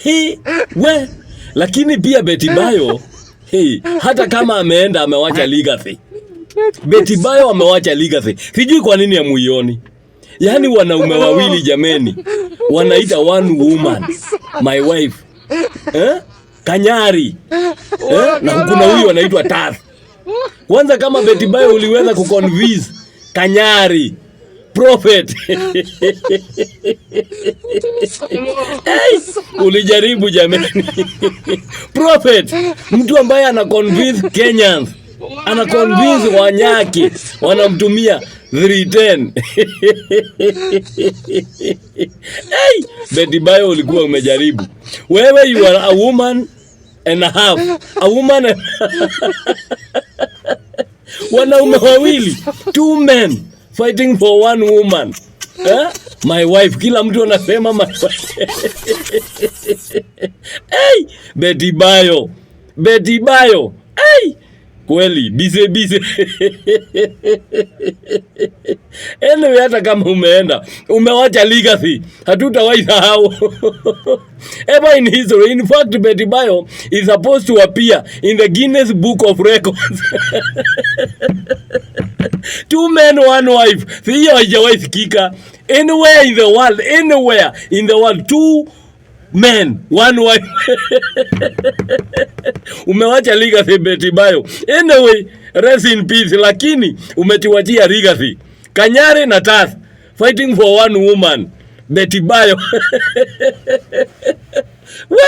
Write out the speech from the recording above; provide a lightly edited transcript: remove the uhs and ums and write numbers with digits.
He, we, lakini pia Betty Bayo, hey, hata kama ameenda, amewacha legacy. Betty Bayo amewacha legacy. Sijui kwa nini hamuioni. Yaani wanaume wawili, jameni, wanaita one woman my wife. Eh? Kanyari. Eh? Na kuna huyu anaitwa Tath. Kwanza kama Betty Bayo uliweza kuconvince Kanyari prophet, hey, ulijaribu jameni. Prophet, mtu ambaye ana convince Kenyans, ana convince Wanyaki, wanamtumia 310. Hey, Betty Bayo ulikuwa umejaribu. Wewe, you are a woman and a half. A woman and wanaume wawili, two men fighting for one woman. Eh? My wife, kila mtu anasema my wife. Hey, Betty Bayo. Betty Bayo. Hey! Kweli, bise bise. Anyway, hata kama umeenda, umewacha legacy. Hatutawahi sahau. Ever in history. In fact, Betty Bayo is supposed to appear in the Guinness Book of Records. Two men, one wife. Hiyo haijawahi sikika anywhere in the world, anywhere in the world. Two men, one wife. Umewacha legacy, Betty Bayo. Anyway, rest in peace, lakini umetuachia legacy. Kanyari na Tath fighting for one woman, Betty Bayo. We.